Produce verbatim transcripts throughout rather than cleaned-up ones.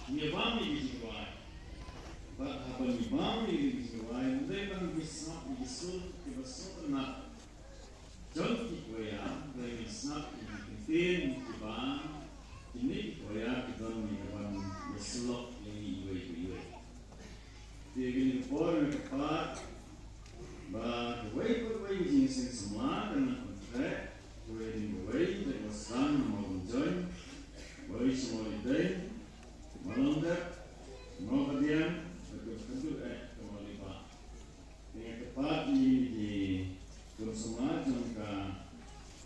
Ngi bam ïa ki jingrwai. Bad haba ngi bam ïa ki jingrwai, ym dei ban ngi sngap ïa ki sur kiba sngewtynnat jong ki choir, hynrei ngi sngap ïa ki ktien kiba kine ki choir ki don ïa ka ban ïasyllok ïa ngi iwei pa iwei. Te kane ka por nga kyrpad ba kawei pa kawei ka jingïaseng samla kan nang pynkhreh, kawei pa kawei, te ka sdang na Mawpynjoin, kawei sha Mawlieh Deiñ, Mawlongdep, Mawkadiang, bad ka khadduh eh ka Mawlieh Bah. Te nga kyrpad ïa ngi ki khun samla jong ka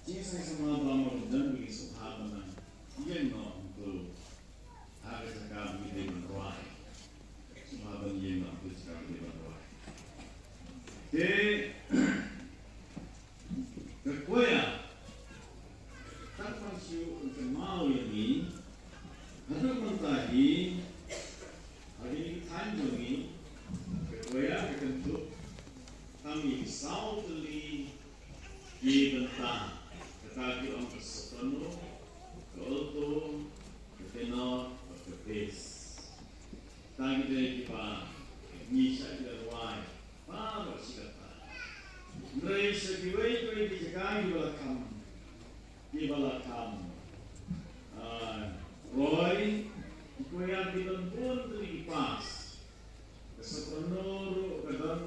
jingïaseng samla ba Mawpynjoin ba ki sngewbha ban nang ïeng noh hangto ha ka jaka ba ki dei ban rwai. Sngewbha ban ïeng noh ha ka jaka ba ki dei ban rwai. Te ka choir, tang ban shu pynkynmaw ïa ngi, haduh mynta hi, ha kine ki thaiñ jong ngi, ka choir ka kynthup tang ïa ki saw tylli ki bynta, kata ki ong ka soprano, ka alto, ka tenor bad ka bass. Tang ki dei kiba ngi shah ïa rwai baroh shi katta. Hynrei sha kiwei kiwei ki jaka kiba la kham, kiba la kham, ah, roi, ki choir ki don bun tylli ki parts. Ka soprano ruh ka don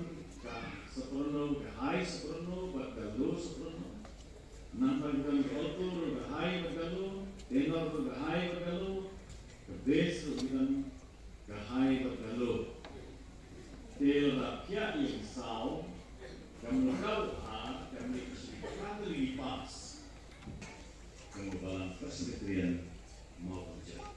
ka soprano, ka high soprano bad ka low soprano. Nangta ka don ka alto ruh ka high bad ka low, tenor ruh ka high bad ka low, ka bass ruh ka don ka high bad ka low. Te lada phiah ïa ki saw, ka mut ka u ar, ka mut ka shi ka tylli ki parts. Ka mut Balang Presbyterian Mawpynjoin.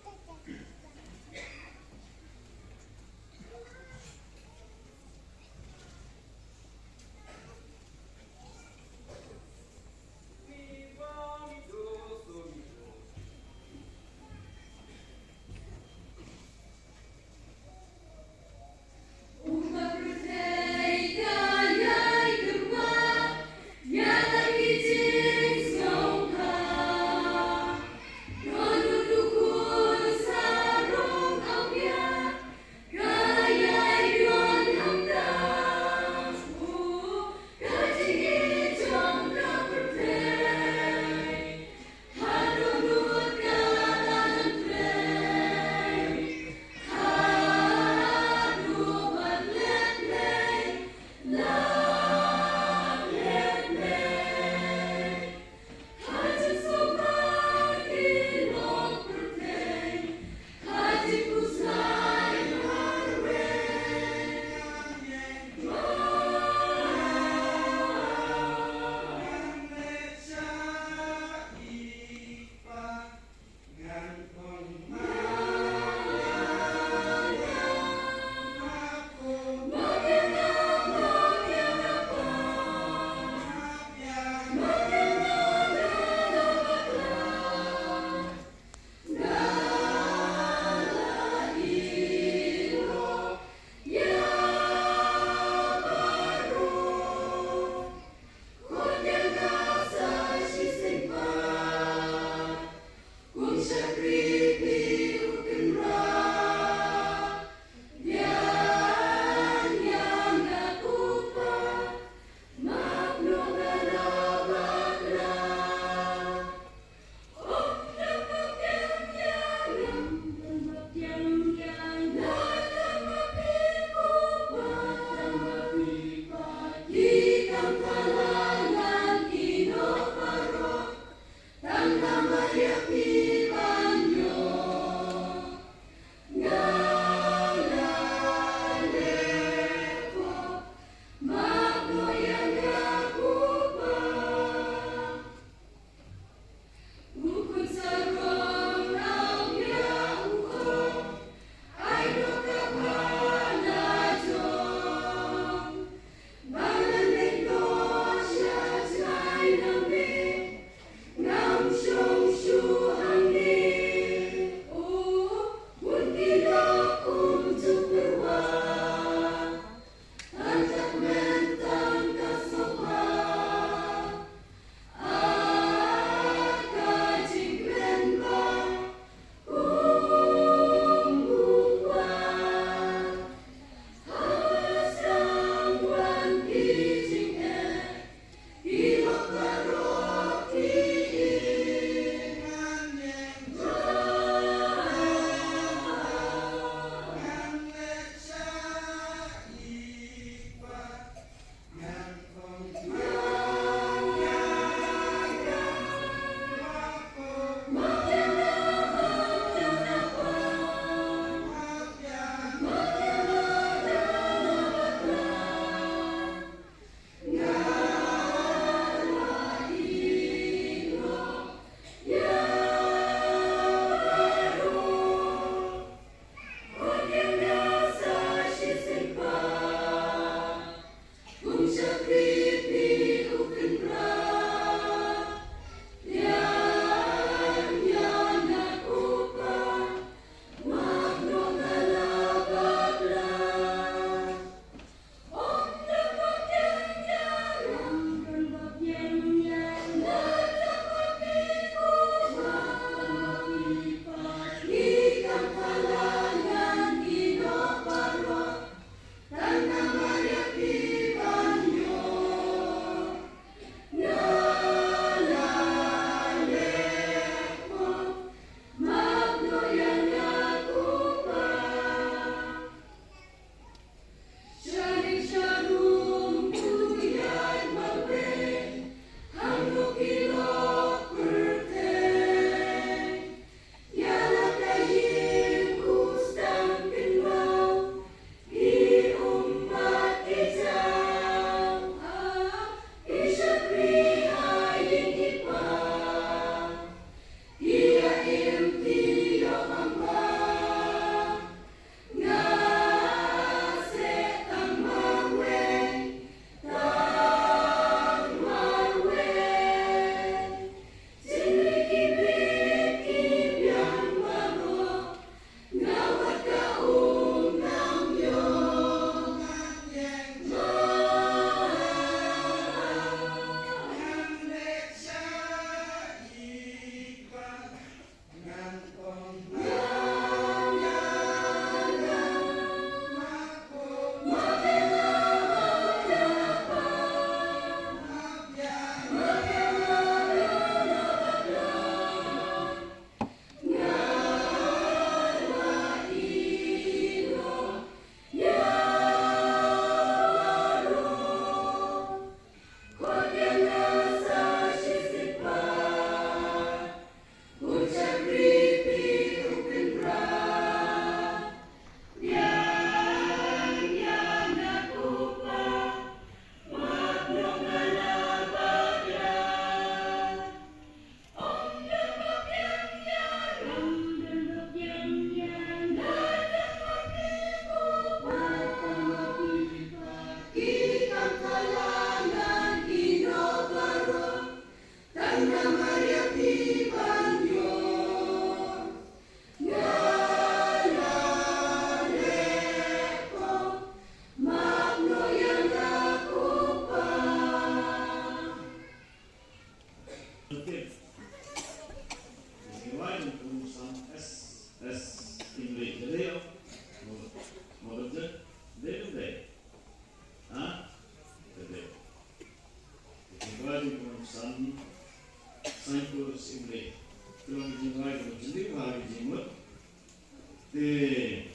Te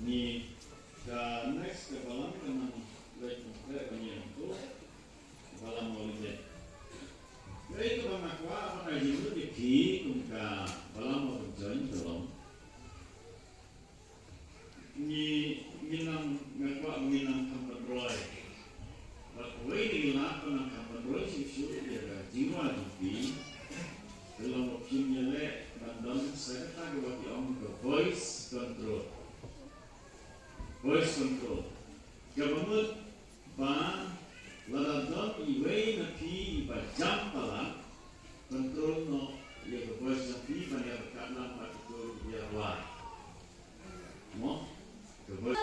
ngi ka next ka balang ka nang leit kumta ka ngi hangto balang holiday. Leit ka ba nga kwah ba nga ïa ïathuh ïa phi kum ka balang ba pynjoin ka long. Ngi ngi nang nga kwah ba ngi nang kham pynroi. Bad kawei na ki lad ba nang kham pynroi shuh shuh ïa ka jingrwai jong phi. Ka long ba phim ïaleh ban don sa kata kaba ki ong ka voice control. Voice control. Kaba mut ba lada don iwei na phi iba jam palat, control noh ïa ka voice jong phi ban ïa ryngkat lang bad kito kiba rwai. Mo? Ka voice.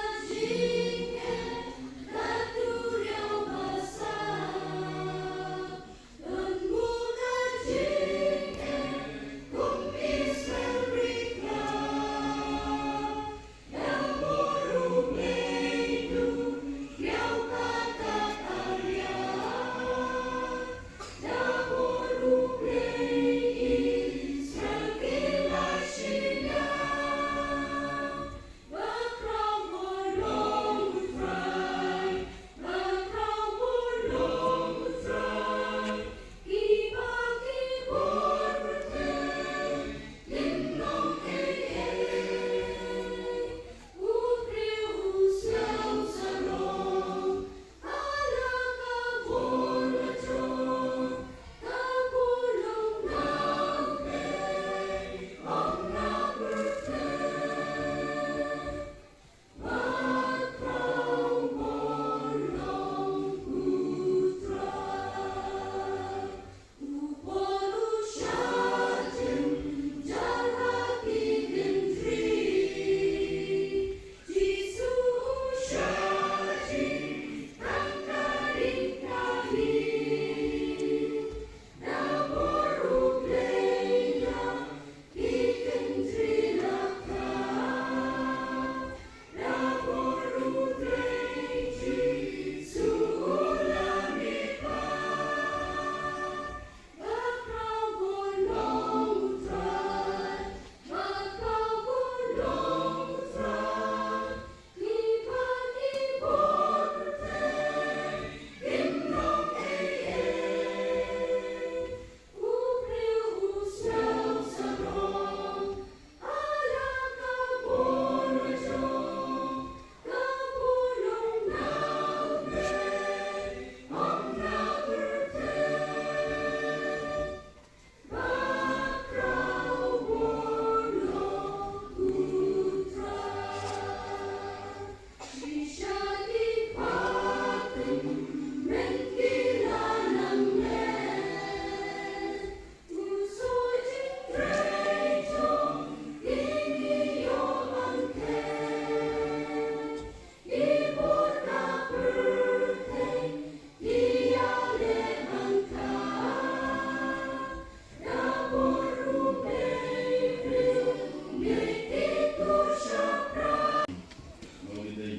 Holiday.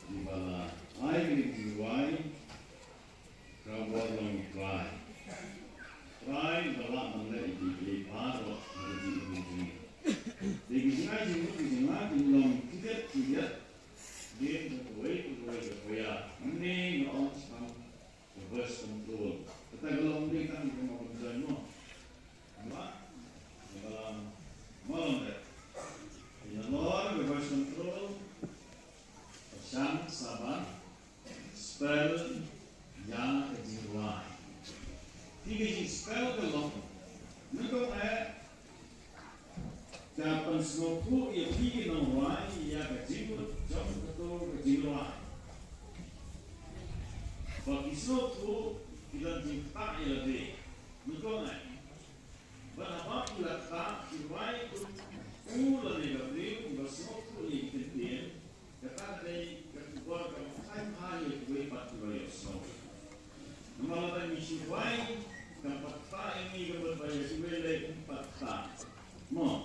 Kiba la ai ïa ki jingrwai, ka bor long trai. Trai ba lah ban leh ïa ki baroh ha ka jingim jong ngi. Dei ki jingai jingmut ki jingai ki long khyndiat khyndiat. Dei kawei kawei ka koya. Mynne nga ong shaphang ka voice control. Kata ka long dei tang ka ma ban join mo. Mo? Ka long mo long dei. Ïa nalor ka voice control. Pyrshang sa ban spell ïa ka jingrwai. Phi ka jingspell ka long. Nyngkong eh, ka pynsngewthuh ïa phi ki nongrwai ïa ka jingmut jong kato ka jingrwai. Ba ki sngewthuh ki don jingktah ïa lade. Nyngkong eh. Bad haba ki la ktah ki rwai kum u lane ka briew kiba sngewthuh ïa ki kyntien. Kata ka dei ka khubor kaba phai bha ïa kiwei pat kiba ïohsngew. Namar lada ngi shu rwai kam pat ktah ïa ngi, ka mut ba ïa kiwei lei ym pat ktah. Mo.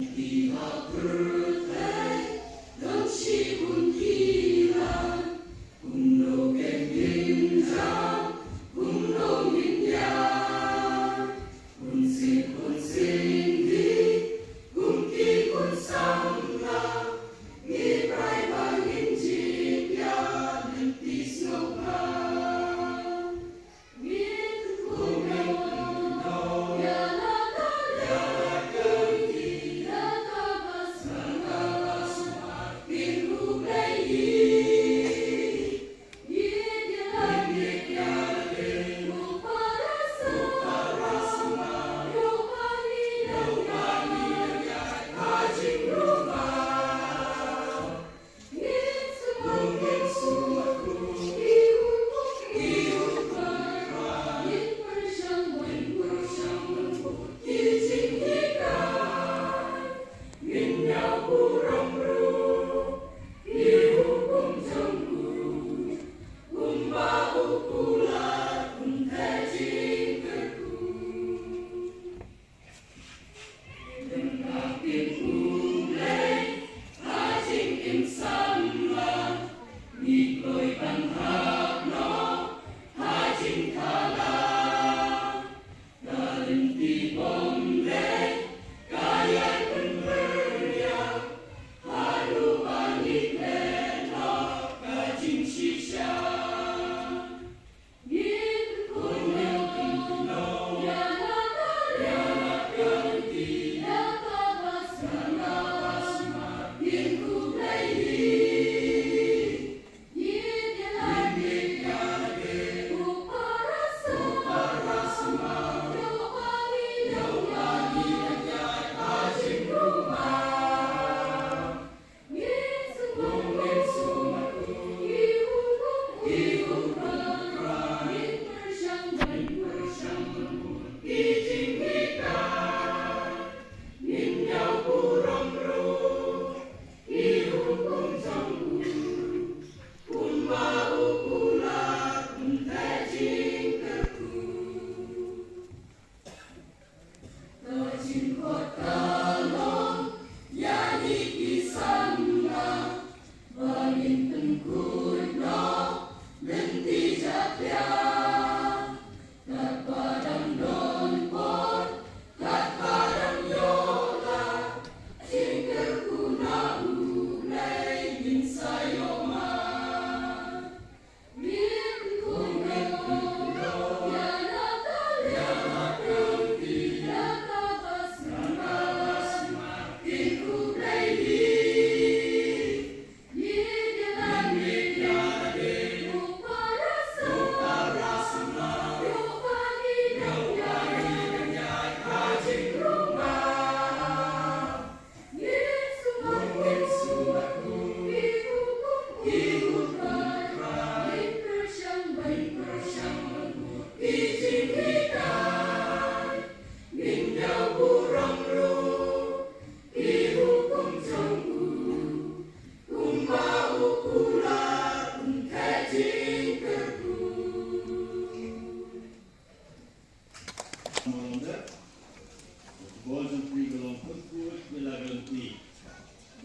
Ball jong phi ka long pynput ïa la ka lynti.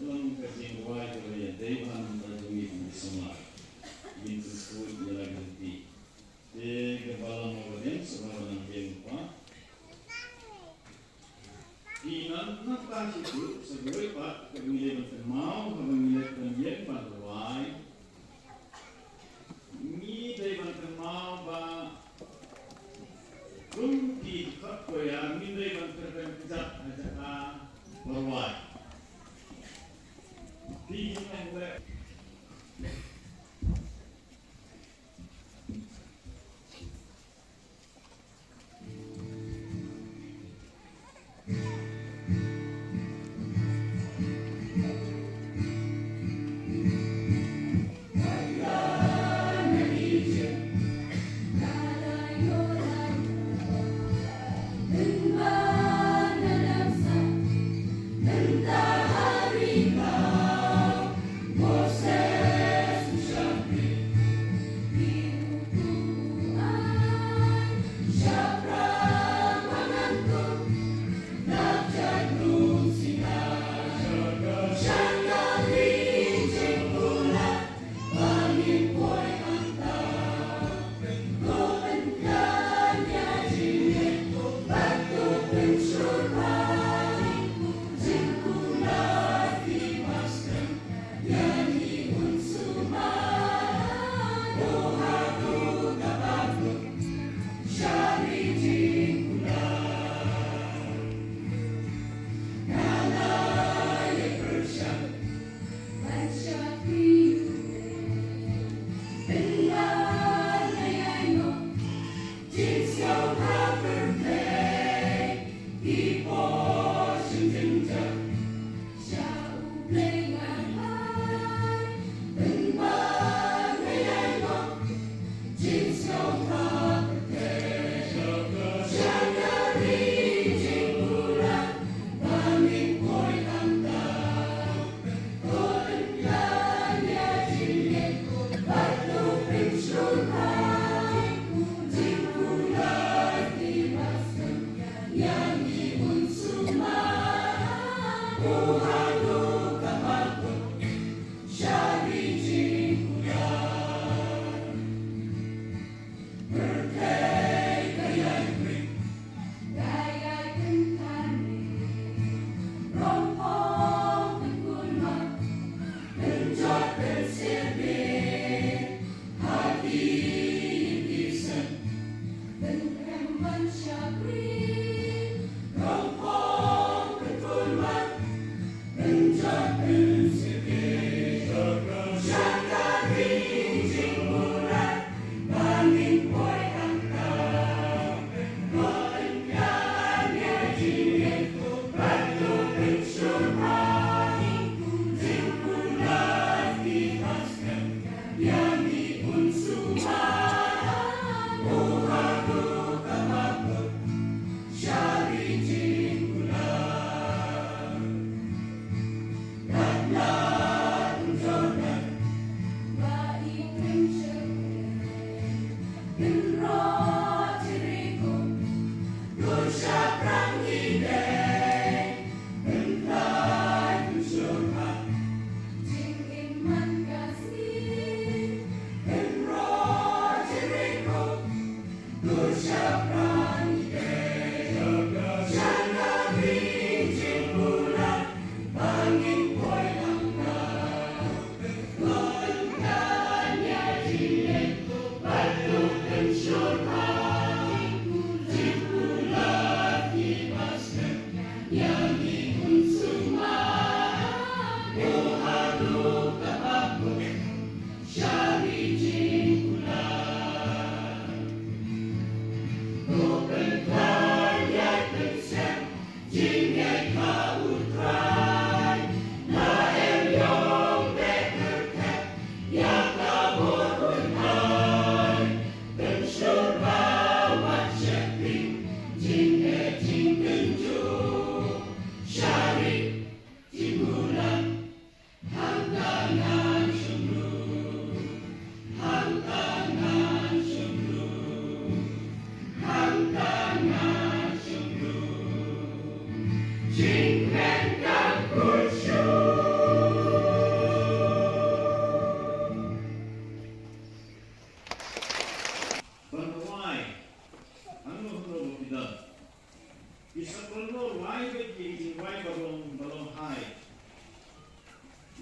Long ka jingduwai kaba ïadei bha bad jong ngi kum ki samla. Ngin pynput ïa la ka lynti. Te kaba long kaba dang sngewbha ban nang biang pa. Phi nang nang pa shi tu sa duwai pa kaba ngi leh ban kynmaw kaba ngi leh ban ïeng ban duwai. Ngi dei ban kynmaw ba kum ki dkhot choir ngin dei ban kyrpang kjat ha jaka ba rwai. Phi nang leh.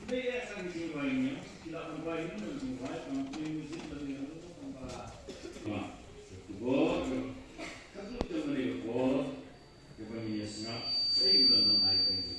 Dei ïa ka jingduwai ïa ngi, ki la pynduwai ïa ngi, jingduwai, tang pynduwai music, bad ïa ngi, tang ba. Ma, ka bor, ka bor, ka bor, ka ba ngi ïa sngap, sei u don nang ai ka jingduwai.